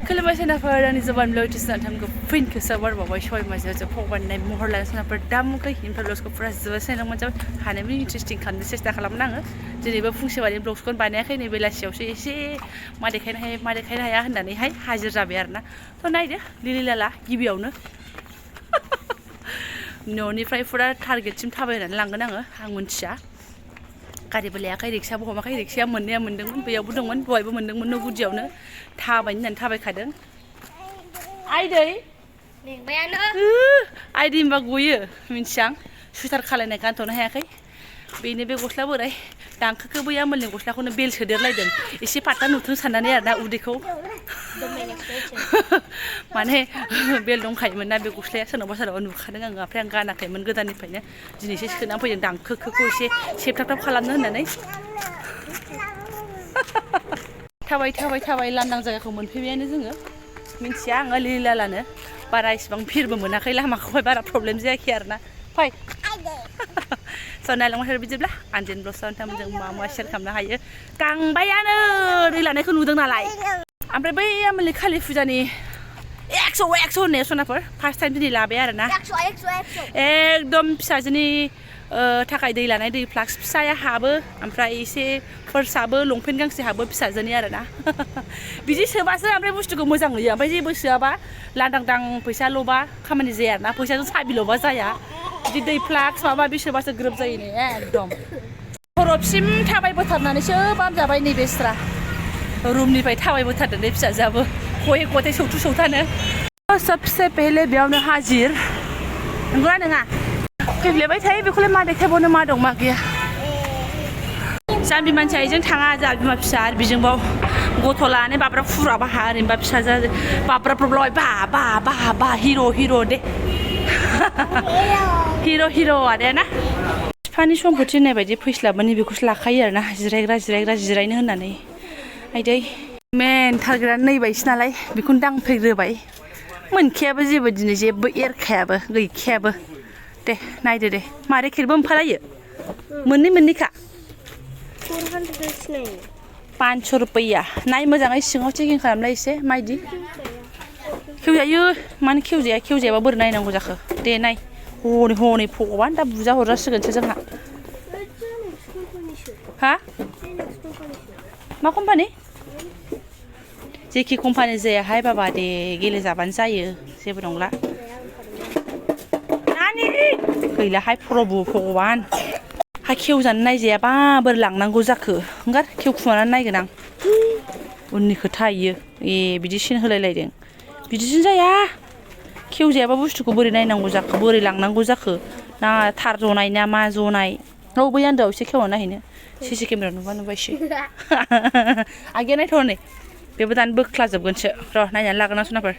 खुलुमबाय सोनाफोर आंनि जबानब्लग टिउसनाव फिन खेबसेबार बावबाय सय मासेयाव फगबाननाय महर लानाय सोनाफोर दामुखै हिनफोर ब्लग्सखौ फुरा जोबोद मोनजाबाय हानायनि इन्ट्रेस्टिं खालामनो सेस्था खालामनो आङो दिनैबो फुंसेबानि ब्लग्सखौ बानायाखै नै बेलासियावसो एसे मा देखायनो हाया होननानैहाय हाजिर जाबाय आरोना थ' नायदो लिलिलाला गिबियावनो न'निफ्राय फुरा टारगेटसिम थाबायनानै लांगोन आं मिन्थिया गारिबो लायाखै रिक्साबो हमाखै रिक्साया मोननाया मोन्दोंमोन बैयावबो दंमोन दहायबो मोन्दोंमोन न' गुदियावनो थाबायनो होननानै थाबायखादों आइदै मेंबायानो आइदै होनबा गयो मिन्थिया आं सुइटार खालायनाय गानथ'नो हायाखै बेनो बे गस्ला बोराय दांखोखौ बैया मोननि गस्लाखौनो बेल सोदेरलायदों एसे पात्ता नुथों साननानै आरोना उदैखौ माने बेल दंखायोमोन ना बे गस्लाया सोरनावबा नुखादों आङो ओमफ्राय आं गानाखैमोन गोदाननिफ्रायनो दिनैसो सोनानै फैदों दांखोखौ एसे सेबथाब खालामनो होननानै थाबाय लांदां जायगाखौ मोनफैबायानो जोङो मिन्थिया आङो लिलिलालानो बारा इसिबां भिरबो मोनाखै लामाखौहाय बारा प्रब्लेम जायाखै आरोना फै स' नायलांबाय बिदिब्ला आनजेन ब्लग्सआव नोंथांमोनजों मा शेयार खालामनो हायो गांबायानो दै लानायखौ नुदों नालाय ओमफ्राय बै आमोलि कालि फुजानि 100 होननाय सनाफोर फार्स्ट टाइम दिनै लाबाय आरोना एकदम फिसाजोनि थाखाय दै लानाय दै फ्लाक्स फिसाया हाबो ओमफ्राय एसे फोरसाबो लंपेन्ट गांसे हाबो फिसाजोनि आरोना बिदि सोबासो ओमफ्राय बुस्थुखौ मोजां नुयो ओमफ्राय जेबो सोआबा लांदां फैसाल'बा खामानि जाया आरोना फैसाजों साबिल'बा जाया बिदि दै फ्लाक्स माबा माबि सोबासो ग्रोब जायो नै एकदम खर'सिम थाबायबोथारनानैसो बामजाबाय नै बेस्रा रुमनिफ्राय थाबायबोथारदों नै फिसाजोआबो खथे सौथानो सबसे पहले बेयावनो हाजिर नंगौना नङा फैफ्लेबाय थायो बेखौलाय मा देखायबावनो मा दं मा गैया जाम्बि मानसिया बेजों थाङा जा बिमा फिसा आरो बेजोंबाव गथ' लानानै बाब्रा फुरा बाहा ओरैनोबा फिसाजो बाब्राब्रबलाय बा हिर' दे हिर' आदाया ना बिफानि सम्पति होननाय बायदि फैस्लाबनानै बेखौसो लाखायो आरोना जिरायनो होननानै आइदै मेन टारगेटआ नैबायसो नालाय बेखौनो दांफैग्रोबाय मोनखायाबो जेबो दिनै जेबो एरखायाबो गैखायाबो दे नायदो दे मारै खेरबो ओंखारलायो मोननैखा 500 रुपैया नाय मोजाङै सिङाव चेकिं खालामलाय एसे माइदि खेवजायो मानो खेवजायाबा बोरै नायनांगौ जाखो दे नाय हनै भगबान दा बुजा हरजासिगोनसो जोंहा हा मा कम्पानि जेखि कम्पानि जायाहाय बाबा दे गेलेजाबानो जायो जेबो नंला गैलाहाय प्रभु भगबान हा खेवजानो नायजायाबा बोरै लांनांगौ जाखो ओंखार खेवखुमानानै नायगोन आं उननि खोथा इयो बिदि सिन होलायलायदों बिदिजों जाया खेवजायाबा बुस्थुखौ बोरै नायनांगौ जाखो बोरै लांनांगौ जाखो ना थार जनाय ना मा जनाय बै आन्दोआव एसे खेवना नायहैनो सिसि केमेरा नुबायसो आगैया नायथ' नै बेबो दानो बोख्लाजोबगोनसो र' नायनानै लागोन आं सनाफोर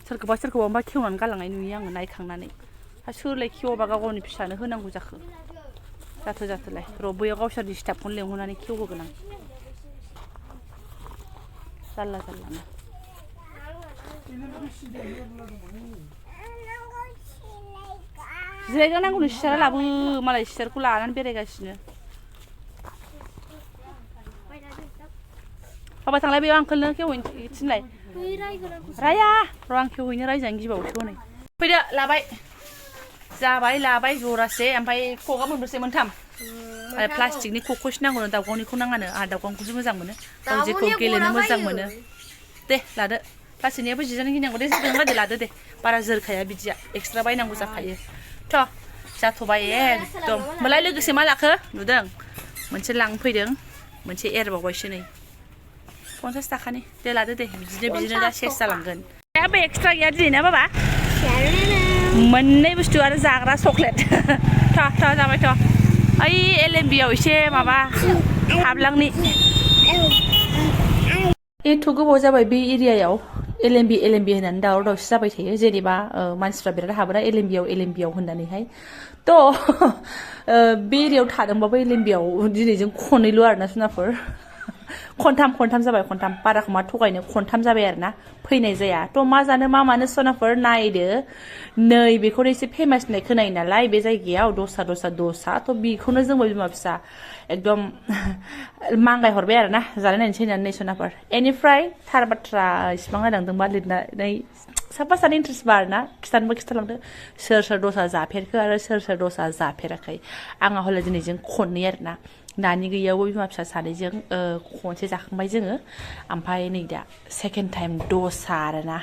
सोरखौबा होमबा खेवनानै गालांनाय नुयो आङो नायखांनानै सोरलाय खेवाबा गावनि फिसानो होनांगौ जाखो जाथोलाय र' बैयाव गावसोरनि स्टाफखौनो लेंहरनानै खेवहोगोन आं जारला जिरायगानांगौनो सियारा लाबो मालाय सियारखौ लानानै बेरायगासिनो बाबा थांलाय बेयाव आंखोलनो खेवहैनो थिनलाय राया र' आं खेवहैनो रायजानो गिबावसो हनै फैदो लाबाय जरासे ओमफ्राय ख'गा मोनबेसे मोनथाम आरो प्लास्टिकनि ख'खौसो नांगौनो दाउगावनिखौ नाङानो आंहा दाउगावनिखौसो मोजां मोनो गाव जेखौ गेलेनो मोजां मोनो दे लादो प्लास्टिकनियाबो जिजानो गिनांगौ दे जों लादो दे बारा जोरखाया बिदिया एक्सट्रा बायनांगौ जाखायो थ' जाथ'बाय एकदम होमबालाय लोगोसे मा लाखो नुदों मोनसे लांफैदों मोनसे एरबावबायसो नै 50 थाखानि दे लादो दे बिदिनो दा सेस जालांगोन बे एक्सट्रा गैया दिनै ना बाबा मोननै बुस्थु आरो जाग्रा चक्लेट जाबाय ओइ LMB आव एसे माबा हाबलांनि एथ' गोबाव जाबाय बे एरियायाव LMB होननानै दावराव-दावसि जाबाय थायो जेनेबा मानसिफ्रा बिराद हाबोना LMB आव होननानैहाय थ' बे एरियायाव थादोंबाबो LMB आव दिनैजों खननैल' आरोना सुनाफोर खनथाम जाबाय खनथाम बाराखौ मा थगायनो खनथाम जाबाय आरोना फैनाय जाया थ' मा जानो मा मानो सनाफोर नायदो नै बेखौनो एसे फेमास होननाय खोनायो नालाय बे जायगायाव दसा थ' बेखौनो जोंबो बिमा फिसा एकदम मांगाय हरबाय आरोना जानाय नायनोसै होननानै नै सनाफोर बेनिफ्राय थार बाथ्रा इसिबां नायलांदोंबा लिरनानै साफा सानै इन्ट्रेस्ट बा आरोना खिथानोबो खिथालांदो सोर दसा जाफेरखो आरो सोर दसा जाफेराखै आंहा हले दिनैजों खननै आरोना नानि गैयावबो बिमा फिसा सानैजों खनसे जाखांबाय जोङो ओमफ्राय नै दा सेकेन्ड टाइम दसा आरोना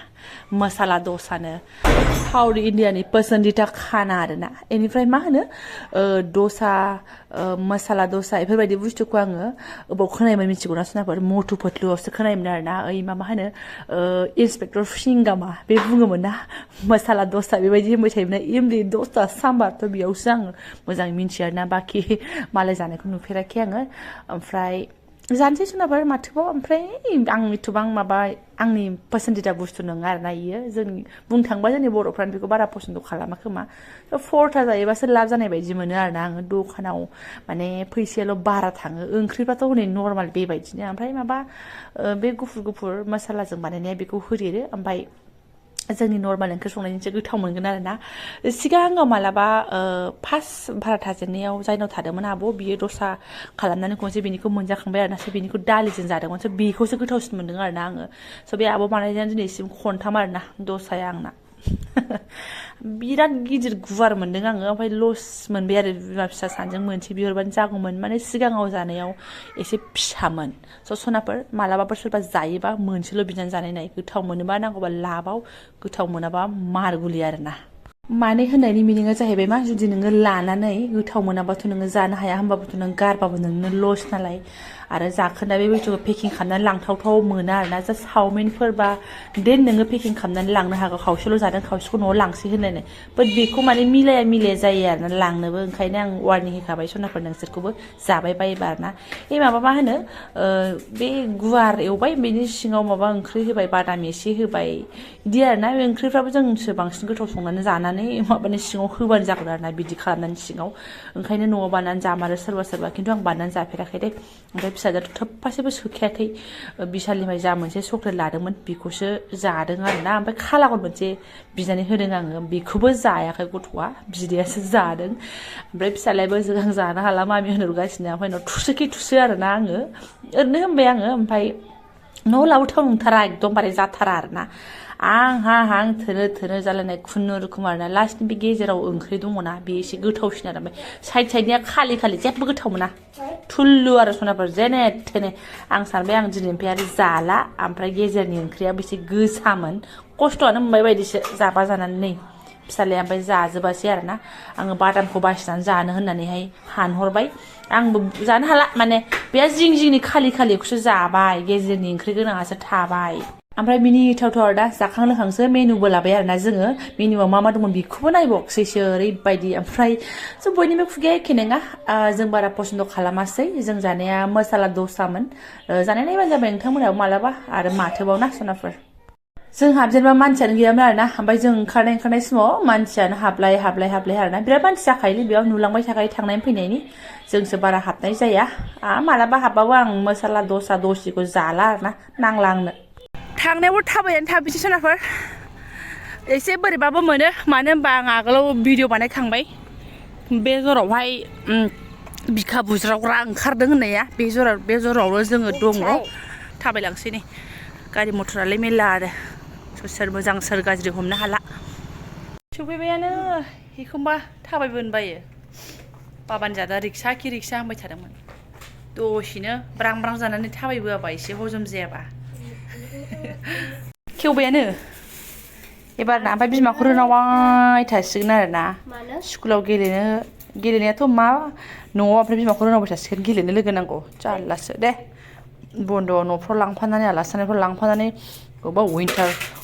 मसाला दसानो साउथ इण्डियानि पसन्दिता खाना आरोना बेनिफ्राय मा होनो दसा मसाला दसा बेफोरबायदि बुस्थुखौ आङो अबाव खोनायोमोन मिथिगौना सोनाफोर मटु पतलुआवसो खोनायोमोन आरोना ओइ मा होनो इन्सपेक्टर सिंगामा बे बुङोमोन ना मसाला दसा बेबायदि होनबाय थायोमोन इमलि दसा साम्बारथ' बेयावसो आङो मोजाङै मिन्थियो आरोना बाखि मालाय जानायखौ नुफेराखै आङो ओमफ्राय जानोसै सोनाफोर माथोबाव ओमफ्राय आं एथबां माबा आंनि पसन्दिदा बुस्थु नङा आरोना इयो जोंनि बुंनो थांबा जोंनि बर'फ्रानो बेखौ बारा पसन्द खालामा खोमा फरथा जायोबासो लाब जानाय बायदि मोनो आरोना आङो दखानाव माने फैसायाल' बारा थाङो ओंख्रिफ्राथ' हनै नर्माल बेबायदिनो ओमफ्राय माबा बे गुफुर मसालाजों बानायनाया बेखौ होदेरो ओमफ्राय जोंनि नर्माल ओंख्रि संनायनिसो गोथाव मोनगोन आरोना सिगाङाव मालाबा फार्स्ट भारा थाजेननायाव जायनाव थादोंमोन आब' बियो दसा खालामनानै खनसे बेनिखौ मोनजाखांबाय आरोना बेनिखौ दालिजों जादोंमोन बेखौसो गोथावसिन मोनदों आरोना आङो बे आब' बानायनाया दिनैसिम खनथाम आरोना दसाया आंना बिराद गिदिर गुवार मोनदों आङो ओमफ्राय लस मोनबाय आरो बिमा फिसा सानैजों मोनसे बिहरबानो जागौमोन माने सिगाङाव जानायाव एसे फिसामोन स' सनाफोर मालाबाफोर सोरबा जायोबा मोनसेल' बिनानै जानाय नाय गोथाव मोनोबा नांगौबा लाबाव गोथाव मोनाबा मार गुलि आरोना माने होननायनि मिनिङा जाहैबाय मा जुदि नोङो लानानै गोथाव मोनाबाथ' नोङो जानो हाया होमबाबोथ' नों गारबाबो नोंनो लस नालाय आरो जाखोन्दा बे बुस्थुखौ पेकिं खालामनानै लांथावथाव मोना आरोना जा चावमिनफोरबा देन नोङो पेकिं खालामनानै लांनो हागौ खावसेल' जादों खावसेखौ न'आव लांसै होनलायनाय बाट बेखौ माने मिलाया जायो आरोना लांनोबो ओंखायनो आं वार्निं होखाबाय सनाफोर नोंसोरखौबो जाबाय बायोबा आरोना माबा मा होनो बे गुवार एवबाय बेनि सिङाव माबा ओंख्रि होबाय बादाम एसे होबाय बिदि आरोना बे ओंख्रिफ्राबो जोंसो बांसिन गोथाव संनानै जानानै माबानि सिङाव होबानो जागोन आरोना बिदि खालामनानै सिङाव ओंखायनो न'आव बानायनानै जामारो सोरबा खिन्थु आं बानायनानै जाफेराखै दे ओमफ्राय फिसाजोआथ' थोबफासेबो सोखायाखै बिशालनिफ्राय जा मोनसे चक्लेट लादोंमोन बेखौसो जादों आरोना ओमफ्य खालागन मोनसे बिनानै होदों आङो बेखौबो जायाखै गथ'आ बिदायासो जादों ओमफ्राय फिसालायाबो आं जानो हाला मामि होनहरगासिनो ओमफ्राय उनाव थुसोखि आरोना आङो ओरैनो होनबाय आङो ओमफ्राय न'आव लाबोथाव नंथारा एकदमबारे जाथारा आरोना आं थोनो जालायनाय खुनुरुखुम आरोना लास्टनि बे गेजेराव ओंख्रि दङना बे एसे गोथावसिन आरो ओमफ्य साइडनिया खालि जेबो गोथाव मोना थुल्लु आरो सनाफोर जेने थेने आं सानबाय आं दिनैनिफ्राय आरो जाला ओमफ्राय गेजेरनि ओंख्रियाबो एसे गोसामोन खस्थ'आनो मोनबाय बायदिसो जाबा जानानै नै फिसालाया ओमफ्राय जाजोबासै आरोना आङो बादामखौ बासिनानै जानो होननानैहाय हानहरबाय आंबो जानो हाला माने बे जिंनि खालिखौसो जाबाय गेजेरनि ओंख्रि गोनाङासो थाबाय ओमफ्राय मिनिथावथाव आरो दा जाखां लोखांसो मेनुबो लाबाय आरोना जोङो मेनुआव मा दंमोन बेखौबो नायबावसैसो ओरैबायदि ओमफ्राय स' बयनिबो खुगाया एखे नङा जों बारा पसन्द खालामासै जों जानाया मसाला दसामोन जानाय नायबानो जाबाय नोंथांमोनाबो मालाबा आरो माथोबाव ना सनाफोर जों हाबजेनबा मानसियानो गैयामोन आरोना ओमफ्राय जों ओंखारनाय समाव मानसियानो हाबलाय आरोना बिराद मानसि जाखायोलै बेयाव नुलांबाय थाखायो थांनाय फैनायनि जोंसो बारा हाबनाय जाया मालाबा हाबबाबो आं मसाला दसा दसिखौ जाला आरोना नांला आंनो थांनायावबो थाबायानो थाबैसै सनाफोर एसे बोरैबाबो मोनो मानो होनबा आं आगोलाव भिडिअ बानायखांबाय बे जरावहाय बिखा बुज्रावग्रा ओंखारदों होननाया बे जरावनो जोङो दङ थाबायलांसै नै गारि मथरालाय मेरला आरो सोर मोजां सोर गाज्रि हमनो हाला सफैबायानो एखमबा थाबायबोनो बायो बाबानि जादा रिक्सा होनबाय थादोंमोन दसेनो ब्रां जानानै थाबायबोआबा एसे हजम जायाबा खेवबायानो एबारना ओमफ्राय बिमाखौ रोनावबाय थासिगोन आरोना स्कुलाव गेलेनायाथ' मा न'आव ओमफ्राय बिमाखौ रोनावबाय थासिगोन गेलेनो लोगो नांगौ जारलासो दे बन्द'आव न'फ्राव लांफानानै आलासि जानायफ्राव लांफानानै बबेबा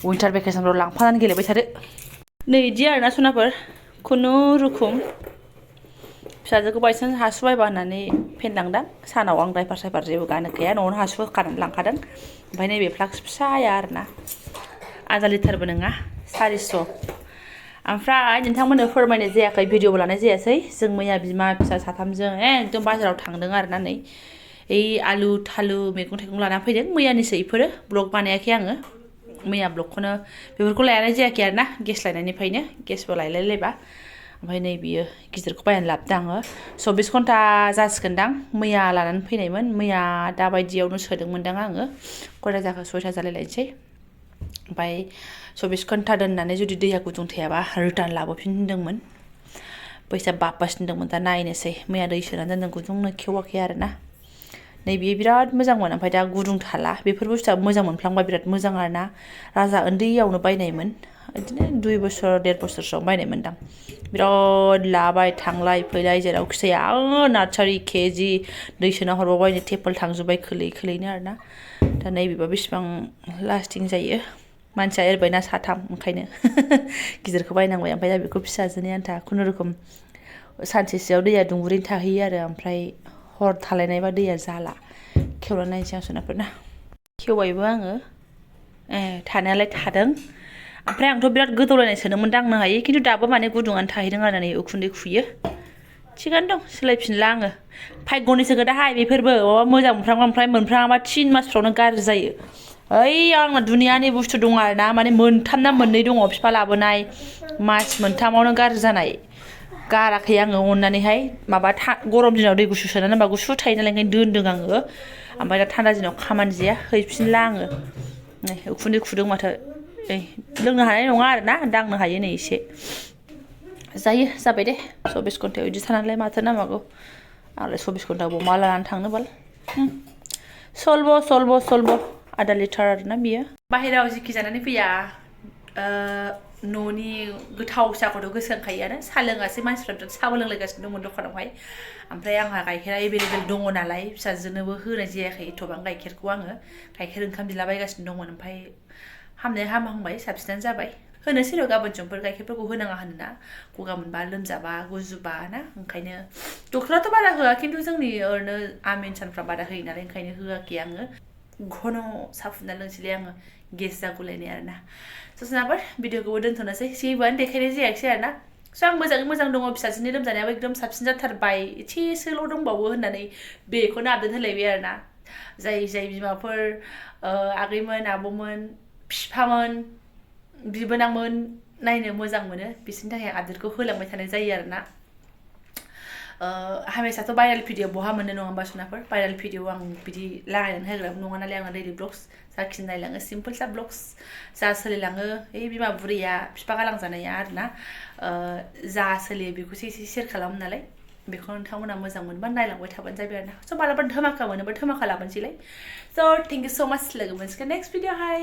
उइन्टार भेकेसनफ्राव लांफानानै गेलेबाय थादो नै इदि आरोना सनाफोर खुनुरुखुम फिसाजोखौ बायसान्स हासुबायबा होननानै फेनलांदां सानाव आं दायपार जेबो गानहोखाया न'आवनो हासुखानानै लांखादों ओमफ्राय नैबे फ्लाक्स फिसाया आरोना आधा लिटारबो नङा 400 ओमफ्राय नोंथांमोननो फोरमायनाय जायाखै भिडिअबो लानाय जायासै जों मैया बिमा फिसा साथामजों एकदम बाजाराव थांदों आरोना नै आलु थालु मैगं थाइगं लाना फैदों मैयानिसो इफोरो ब्लग बानायाखै आङो मैया ब्लगखौनो बेफोरखौ लायानाय जायाखै आरोना गेस लायनायनिफ्रायनो गेसबो लायलायलायबा ओमफ्राय नै बियो गिदिरखौ बायनानै लाबोदों आङो 24 घन्टा जासिगोनदां मैया लानानै फैनायमोन मैया दा बायदियावनो सोदोंमोनदां आङो खयथा जाखो 6ता जालायलायनोसै ओमफ्राय 24 घन्टा दोननानै जुदि दैया गुदुं थायाबा रिटार्न लाबोफिन होनदोंमोन फैसा बाबबासिनो दंमोन दा नायनोसै मैया दै सोनानै दोनदों गुदुंनो खेवाखै आरोना नै बियो बिराद मोजांमोन ओमफ्राय दा गुदुं थाला बेफोर बुस्थुआ मोजां मोनफ्लांबा बिराद मोजां आरोना राजा उन्दैयावनो बायनायमोन बिदिनो 2 बोसोर 1.5 बोसोरसोआव बायनायमोन दां बिराद लाबाय थांलाय फैलाय जेरावखि जाया नार्सारि केजि दै सोना हरबावबायनो टेपल थांजोब्बाय खोलै खोलैनो आरोना दा नैबेबा बेसेबां लास्टिं जायो मानसिया एरबायना साथाम ओंखायनो गिदिरखौ बायनांबाय ओमफ्राय दा बेखौ फिसाजोनि आन्था खुनुरुखुम सानसेसोआव दैया दुंबुरैनो थाहैयो आरो ओमफ्राय हर थालायनायबा दैया जाला खेवना नायनोसै आं सोनाफोरना खेवबायबो आङो थानायालाय थादों ओमफ्राय आंथ' बिराद गोदौलायनाय सोदोंमोन दांनो हायो खिन्थु दाबो माने गुदुङानो थाहैदों आरो नै उखुन्दै खुयो थिगानो दं सोलायफिनला आङो भाग्यनिसो खोथाहाय बेफोरबो मोजां मोनफ्रांबा ओमफ्राय मोनफ्राङाबा 3 मासफ्रावनो गाज्रि जायो आंना दुनियानि बुस्थु दं आरोना माने 3 ना 2 दङ बिफा लाबोनाय मास 3आवनो गाज्रि जानाय गाराखै आङो अननानैहाय माबा गरम दिनाव दै गुसु सोनानै होनबा गुसु थायो नालाय ओंखायनो दोनदों आङो ओमफ्राय दा थान्दा दिनाव खामानि जाया हैफिनला आङो नै उखुन्दै खुदों माथो लोंनो हानाय नङा आरोना दांनो हायो नै एसे जायो जाबाय दे 24 घन्टायाव बिदि थानानैलाय माथो नांबावगौ आंलाय 24 घन्टा बमा लानानै थांनो बाल सल्ब' आधा लिटार आरोना बियो बाहेरायाव जिखि जानानै फैया न'नि गोथाव साहाखौथ' गोसोखांखायोआनो साहा लोङासै मानसिफ्रा बिराद साहाबो लोंलायगासिनो दंमोन दखानावहाय ओमफ्राय आंहा गाइखेरा एभेलेबेल दङ नालाय फिसाजोनोबो होनाय जायाखै एथ'बां गाइखेरखौ आङो गाइखेर ओंखाम बिलाबायगासिनो दंमोन ओमफ्राय हामनाया हामहांबाय साबसिनानो जाबाय होनोसै र' गाबोन समफोर गाइखेरफोरखौ होनाङा होनोना गगा मोनबा लोमजाबा गुजुबा ना ओंखायनो डक्टराथ' बारा होआ खिन्थु जोंनि ओरैनो आमिन सानफ्रा बारा होयो नालाय ओंखायनो होआखै आङो घन' साहा फुदुंना लोंसैलाय आङो गेस जागुलायनाय आरोना ससनाफोर भिडिअखौबो दोनथ'नोसै जेबोआनो देखायनाय जायाखै आरोना आं मोजाङै मोजां दङ फिसाजोनि लोमजानायाबो एकदम साबसिन जाथारबाय एसेसोल' दंबावो होननानै बेखौनो आपडेट होलायबाय आरोना जाय बिमाफोर आगैमोन आब'मोन बिफामोन बिबोनांमोन नायनो मोजां मोनो बिसोरनि थाखाय आपडेटखौ होलांबाय थानाय जायो आरोना हामेसाथ' भाइरेल भिडिअ बहा मोननो नङा होमबा सनाफोर भाइरेल भिडिअ आं बिदि लागायनानै होग्रा नङा नालाय आङो दैलि ब्लग्स जाखिनि नायलाङो सिम्पोल सा ब्लग्स जा सोलिलाङो बिमा बुरैया बिफा गालांजानाया आरोना जा सोलियो बेखौसो एसे सेयार खालामो नालाय बेखौ नोंथांमोना मोजां मोनबा नायलांबाय थाबानो जाबाय आरोना स' मालाबा धमाका मोनोबा धमाका लाबोनोसैलाय स' थेंक इउ स' माच लोगो मोनसिगोन नेक्स्ट भिडिअ हाय